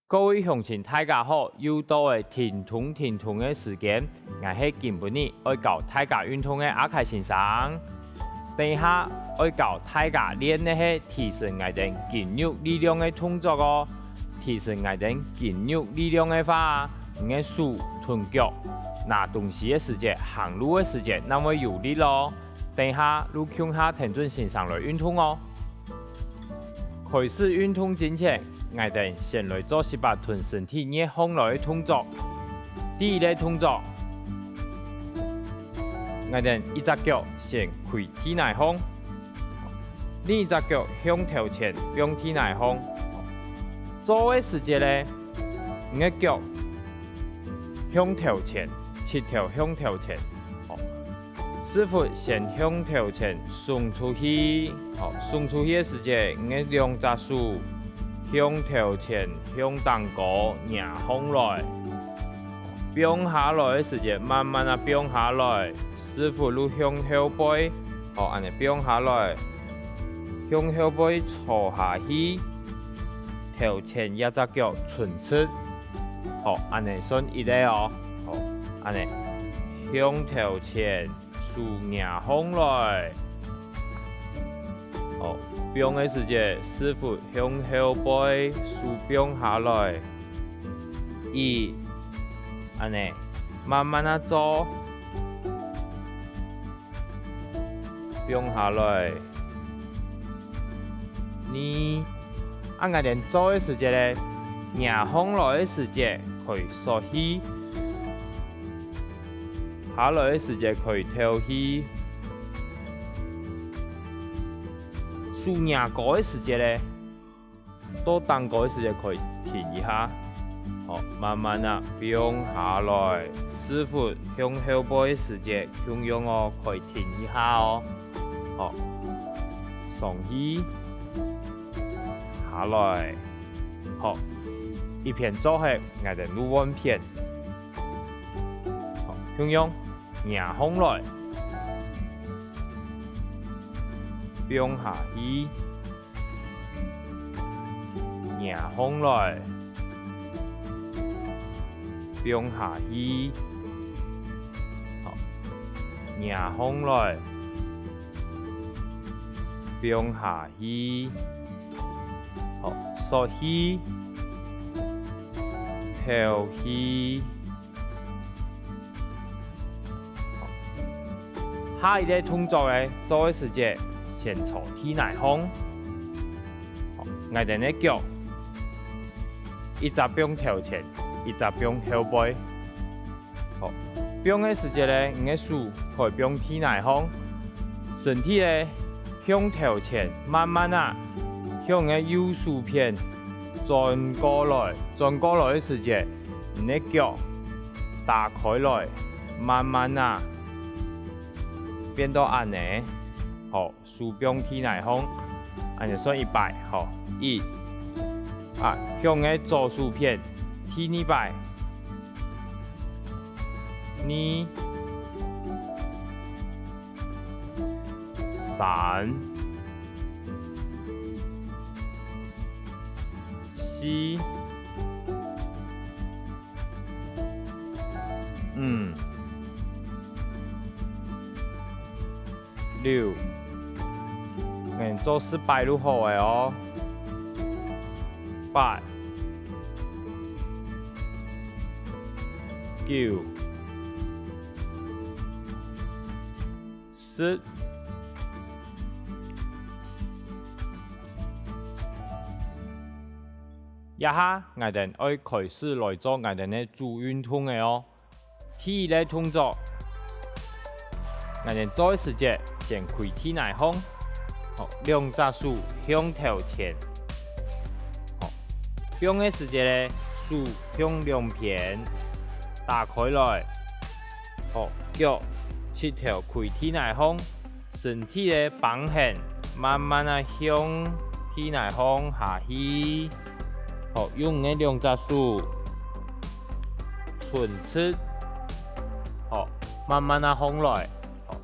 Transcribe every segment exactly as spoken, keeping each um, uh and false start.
各位鄉親大家好，又到了停動停動个時間，𠊎係今晡日愛教大家運動个阿凱先生。等一下愛教大家練个係提升𠊎兜筋肉力量个動作哦。提升𠊎兜筋肉力量个話，你个手同腳拿東西个時節、行路个時節，正會有力咯。等一下就共下跈等先生來運動哦。 開始運動進前，𠊎兜先來做息把同身體熱䟘來个動作。第一个動作，𠊎兜一隻腳先跪地泥項，另一隻腳向頭前放地泥項。做个時節呢，你个腳向頭前，膝頭向頭前。 屎朏先向頭前送出去，好，送出去个時節，你个兩隻手向頭前、向頂高擎䟘來。放下來个時節，慢慢仔放下來，屎朏就向後背，好，恁仔放下來，向後背坐下去，頭前這隻腳伸直，好，恁仔算一个哦，好，恁仔向頭前。 手擎䟘來。好，放个時節，屎朏向後背，手放下來。一，恁仔，慢慢仔做。放下來。二，啊𠊎兜做个時節呢，擎䟘來个時節可以欶氣。 下來个時節可以敨氣。手擎高个時節呢，到頂高个時節可以停一下。好，慢慢仔放下來，屎朏向後背个時節，共樣哦，可以停一下哦。好，上去，下來。好，一片做忒，𠊎兜就換片。 好，共樣，擎䟘來，放下去，擎䟘來，放下去，好，擎䟘來，放下去，好，欶氣，敨氣。 下一个動作呢，做个時節，先坐地泥項。𠊎兜个腳，一隻放頭前，一隻放後背。好，放个時節呢，你个手可以放地泥項，身體呢， 向頭前，慢慢仔，向你个右手片轉過來，轉過來个時節，你个腳打開來，慢慢仔變到恁仔，好，手放地泥項，恁仔算一擺，好，一，啊，向你个左手片，第二擺，二， 三、四、五、六，𠊎做十擺就好了哦。八、九、 十。這下，𠊎兜愛開始來做𠊎兜个主運動了哦。第一个動作，𠊎兜做个時節，先跪地泥項，好，兩隻手向頭前，好，放个時節呢，手向兩片打開來， 好，腳、膝頭跪地泥項，身體个平衡，慢慢仔向地泥項下去。好，用你个兩隻手伸直，好，慢慢仔䟘來，好，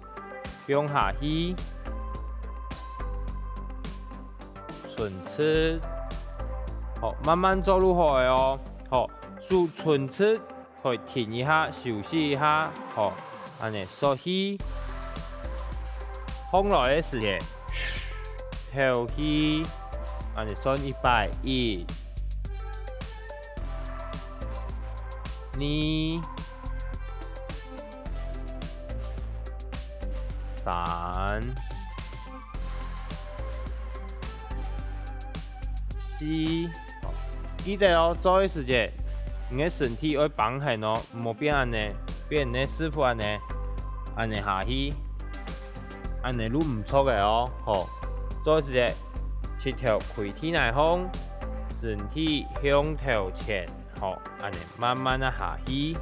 放下去。 伸直，好，慢慢做就好了哦。好，手伸直，可以停一下，休息一下。好，恁仔欶氣，放來个時節，敨氣，恁仔算一擺，一、二、三、 四，記得哦，做个時節，你个身體愛繃絚哦，毋好變恁仔，變你个屎朏恁仔，恁仔下去，恁仔就毋著个哦。好，做个時節，膝頭跪地泥項，身體向頭前，好，恁仔慢慢仔下去。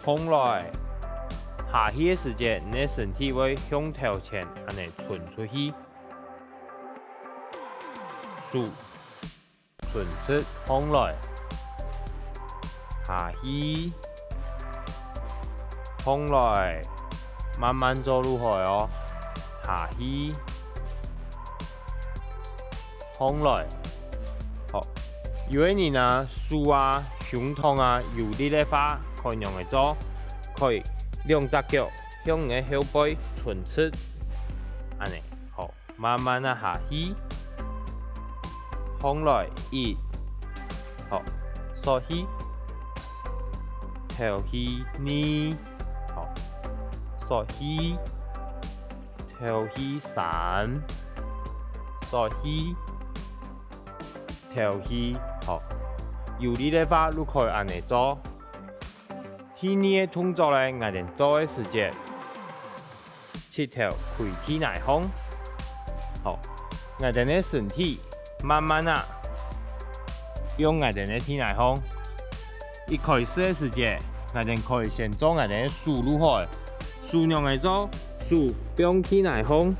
䟘來。下去个時節，你个身體會向頭前恁仔伸出去。手伸直䟘來，下去，䟘來，慢慢做就好哦。下去， 䟘來。好，有个人啊，手啊、胸堂啊有力个話，可以仰仔做？可以兩隻腳向你个後背伸直，恁仔，好，慢慢仔下去，䟘來，一，好，欶氣，敨氣，二，好，欶氣， 敨氣，三，欶氣，敨氣，好。有力个話，就可以恁仔做。第二个動作呢，𠊎兜做个時節，膝頭跪地泥項。好，𠊎兜个身體慢慢仔放𠊎兜个地泥項。 一開始个時節，𠊎兜可以先做𠊎兜个手就好了。手仰仔做？手放地泥項，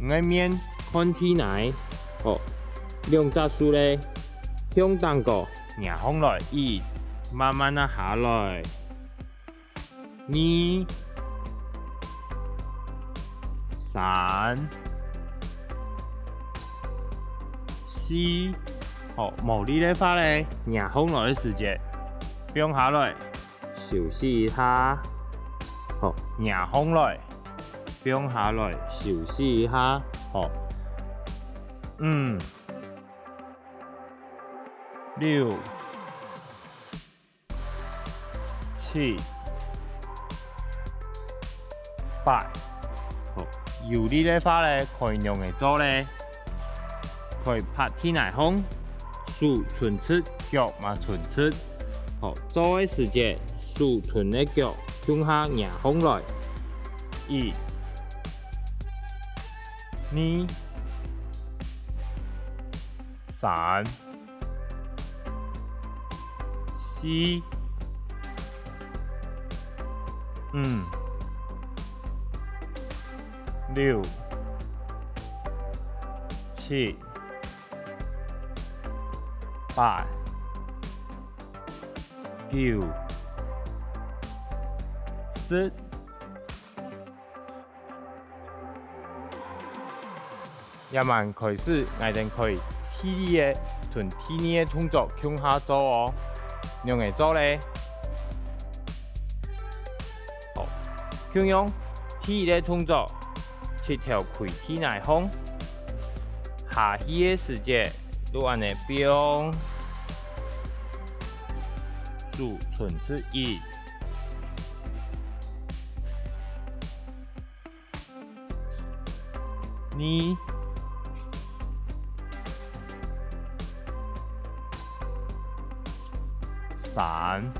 你个面看地泥，好，兩隻手呢，向頂高擎䟘來，一，慢慢仔下來。 二、三、四，好，無力个話呢，擎䟘來个時節，放下來，休息一下。好，擎䟘來，放下來，休息一下。好，五、六、 七、八。好，有力个話呢，可以仰仔做呢？可以趴地泥項，手伸直，腳嘛伸直。好，做个時節，手同个腳共下擎䟘來。一、二、三、 四、五、六、七、八、九、十。 這下開始，𠊎兜可以第一个同第二个動作共下做哦。仰仔做呢？好，共樣，第一个動作，膝頭跪地泥項，下去个時節，就恁仔放，手伸直，一、 二、三、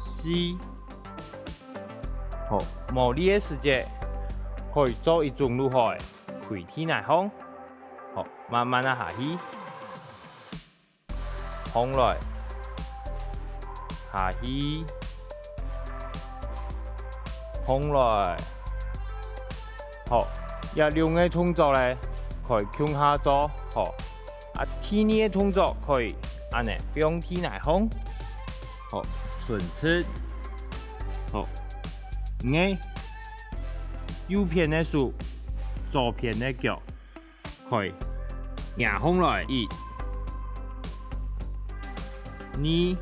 四。好，無力个時節，可以做一種就好了，跪地泥項。好，慢慢仔下去。 䟘來，下去，䟘來。好，這兩个動作呢，可以共下做，好。啊，第二个動作可以恁仔放地泥項，好，伸直，好，五、右片个手，左片个腳，開，擎䟘來，一、二，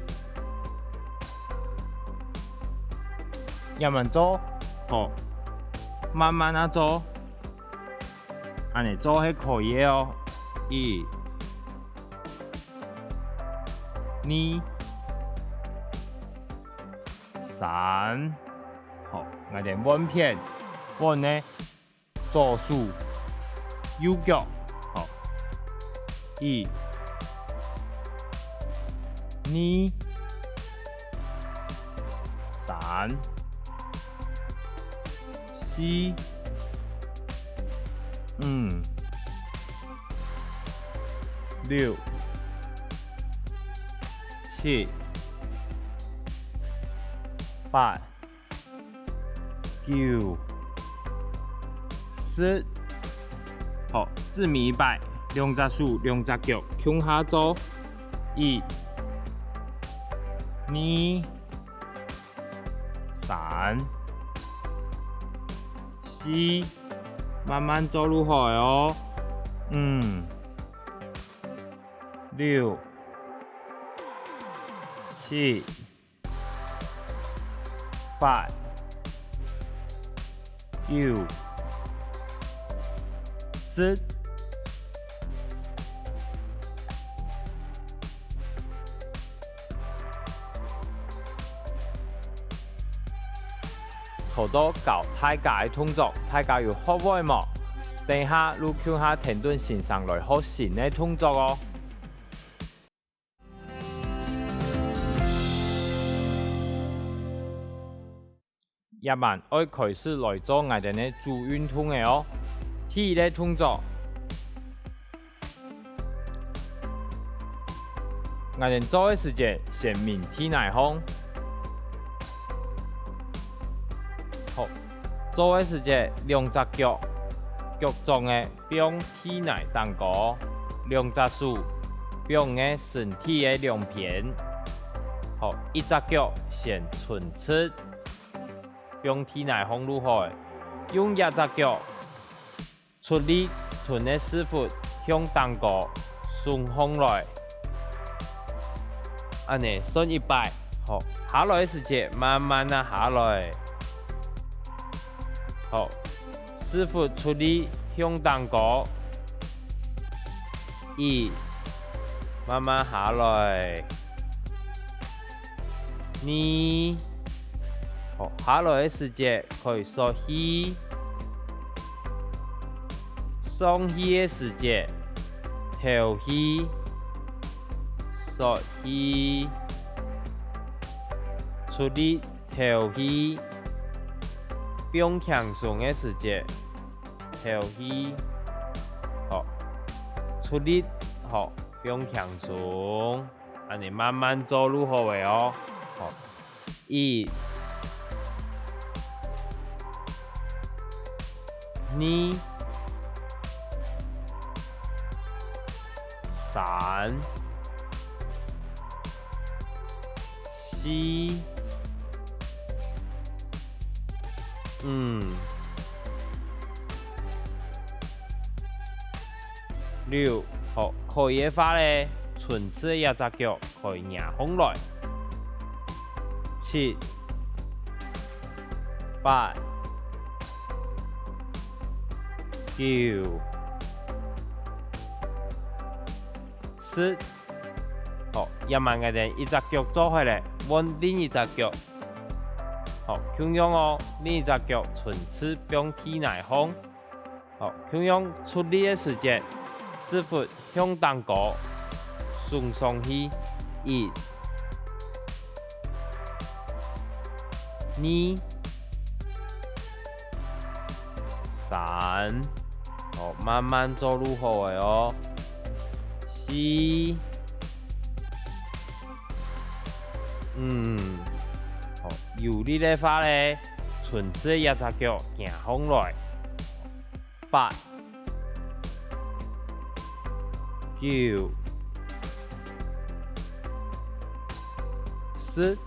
慢慢做，好，慢慢仔做，恁仔做係可以个哦，一、二、三。 好，𠊎兜換片，換呢，左手，右腳，好，一、二、三、四、五、六、七、八、 九、十。好，最尾一擺，兩隻手、兩隻腳共下做，一、二、三、四，慢慢做就好了哦。五、六、七、 八、九、十。頭到教大家个動作，大家有學會無？等下就共下跈等先生來學新个動作哦。 這下愛開始來做𠊎兜个主運動了哦。第一个動作，𠊎兜做个時節先眠地泥項。好，做个時節兩隻腳，腳掌仔放地泥頂高，兩隻手放在身體个兩片。好，一隻腳先伸直，放地泥項就好了，用這隻腳出力，同个屎朏向頂高㧐䟘來。恁仔算一擺，好，下來个時節慢慢仔下來。好，屎朏出力向頂高，一，慢慢下來。 二，好，下來个時節開始吸氣，上去个時節敨氣，吸氣，出力敨氣，放輕鬆个時節敨氣，好，出力，好，放輕鬆。 恁仔慢慢做就好了哦。好，一、二、三、四、五、六，好，可以个話咧，伸直這隻腳 開擎䟘來。七、八、九、十。好，這下𠊎兜一隻腳做忒咧，換另一隻腳。好，共樣哦，另一隻腳伸直放地泥項。 好，共樣出力个時節，屎朏向頂高㧐上去，一、二、三，好，慢慢做就好了哦。四、五，好，有力个話咧，伸直這隻腳擎䟘來。 八、九、十。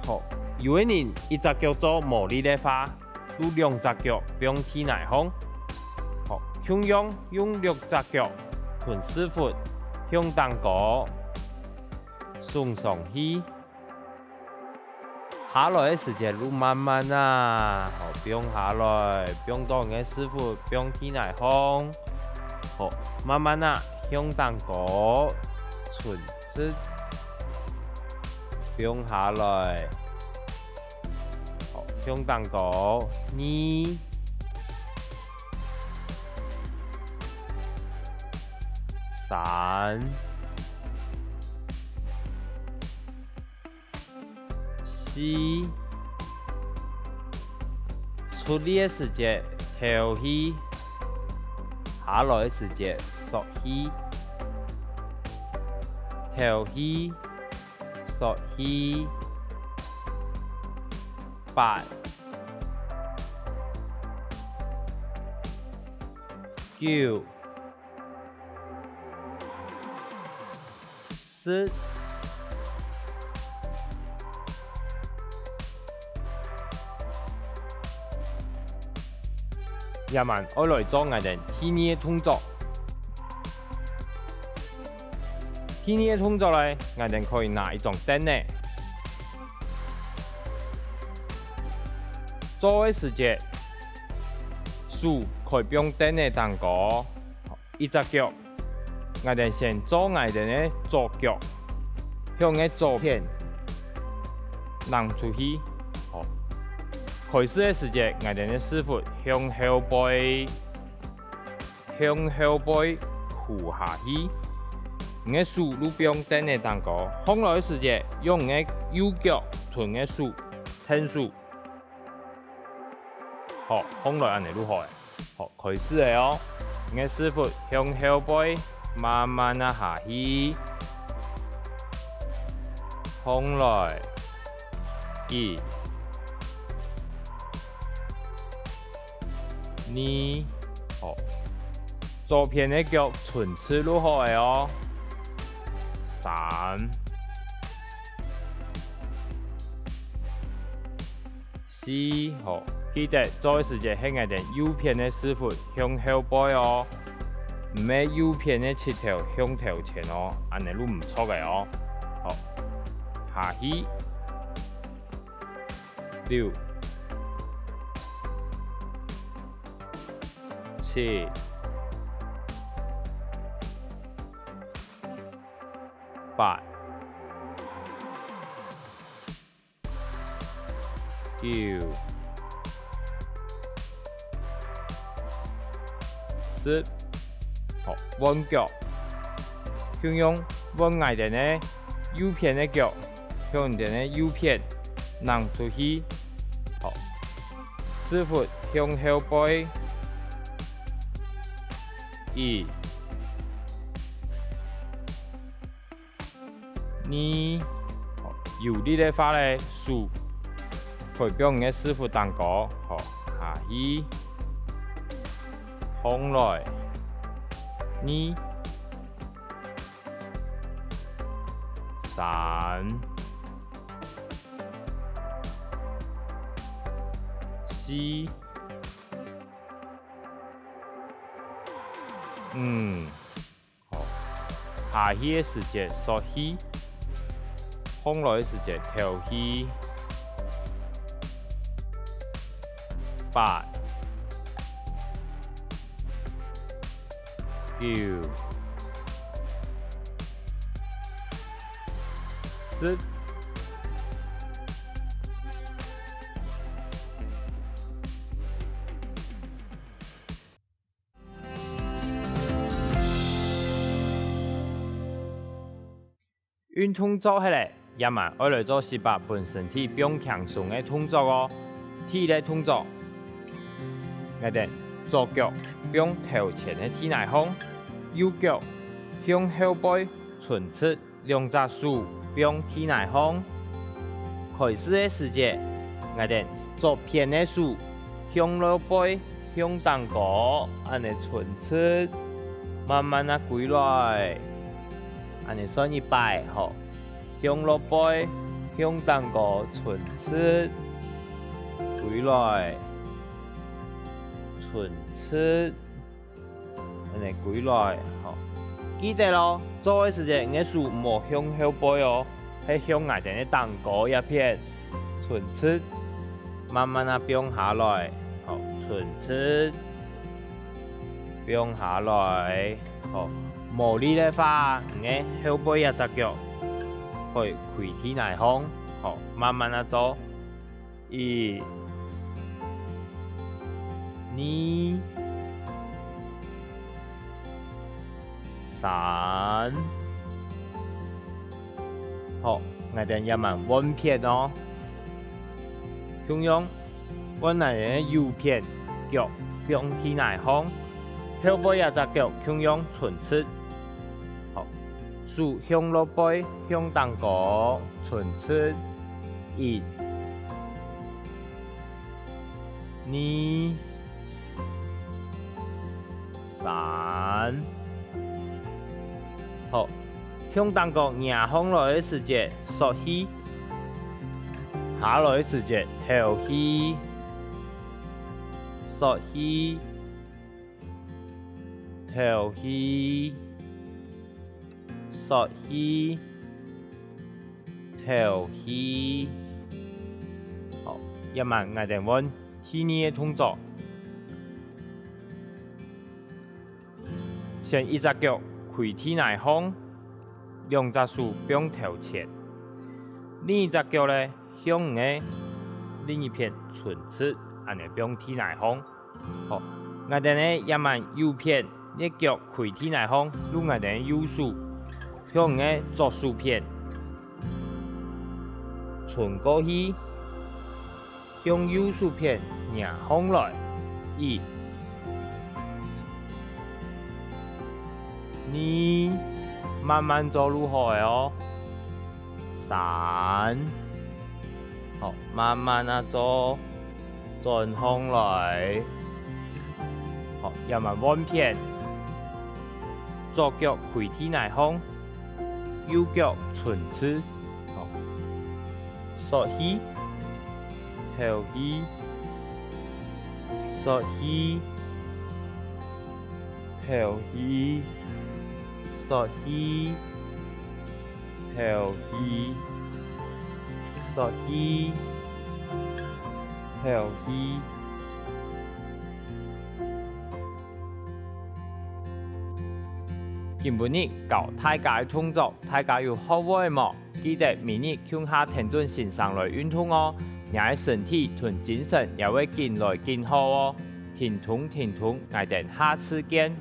好，有个人一隻腳做無力个話，就兩隻腳放地泥項。好，共樣用六隻腳同屎朏向頂高聳上去。 下來个時節就慢慢仔，好，放下來，放到你个屎朏放地泥項，好，慢慢仔向頂高伸直，放下來，好，向頂高，二、三、 四，出力个時節敨氣，下來个時節欶氣，敨氣，欶氣，八、九、 十。這滿愛來做𠊎兜第二个動作。第二个動作呢，𠊎兜可以拿一張凳仔。做个時節，手可以放凳仔頂高，一隻腳 𠊎兜先做𠊎兜个左腳，向个左片挷出去。好，開始个時節，𠊎兜个屎朏向後背，向後背跍下去。你个手就放凳仔頂高，䟘來个時節，用你个右腳同个手𢯭手。 好，䟘來恁仔就好了。好，開始了哦！你个屎朏向後背，慢慢仔下去。䟘來，一、二，好，左片个腳伸直就好了哦。三、 四，好，記得做个時節係𠊎兜右片个屎朏向後背哦，毋係右片个膝頭向頭前哦，恁仔就毋著了哦。好，下去，六、七、八、 九、十。好，換腳。共樣換𠊎兜个右片个腳，向你兜个右片挷出去。好，屎朏向後背。一、 二，好，有力个話呢，手可以放你个屎朏頂高，好，下去，䟘來，二，三，四，五。 好，下去个時節欶氣，䟘來个時節敨氣。八、九、十。 運動做忒了，這下愛來做息把分身體放輕鬆个動作哦。第一个動作，𠊎兜左腳放頭前个地泥項，右腳向後背伸直，兩隻手放地泥項。開始个時節，𠊎兜左片个手向落背， 向頂高，恁仔伸直，慢慢仔歸來。恁仔算一擺，好，向落背，向頂高伸直，歸來。伸直，恁仔歸來，吼。記得哦，做个時節，你个手莫向後背哦，係向𠊎兜个頂高這片伸直，慢慢仔放下來，吼，伸直，放下來，吼，無力个話，你个後背這隻腳會跪地泥項，吼，慢慢仔做。 一、二、三。好，𠊎兜這滿換片哦。共樣，換𠊎兜个右片，腳放地泥項，後背這隻腳共樣伸直。好，手向落背，向頂高，伸直。 一、二、三。好，向頂高擎䟘來个時節，欶氣；下來个時節，敨氣。欶氣，敨氣，欶氣。 敨氣。好，這滿𠊎兜換第二个動作。先一隻腳跪地泥項，兩隻手放頭前，另一隻腳呢，向你个另一片伸直，恁仔放地泥項。 好，𠊎兜呢這滿右片，一腳跪地泥項，用𠊎兜右手向你个左手片伸過去，向右手片擎䟘來。一、二，慢慢做就好了哦。 三，好，慢慢仔做，轉䟘來。好，這滿換片，左腳跪地泥項，右腳伸直。好，欶氣，敨氣，欶氣，敨氣，欶氣。 敨氣，欶氣，敨氣。今晡日教大家个動作，大家有學會無？記得每日共下跈等先生來運動哦，若个身體同精神也會緊來緊好哦。停動，停動，𠊎兜下次見。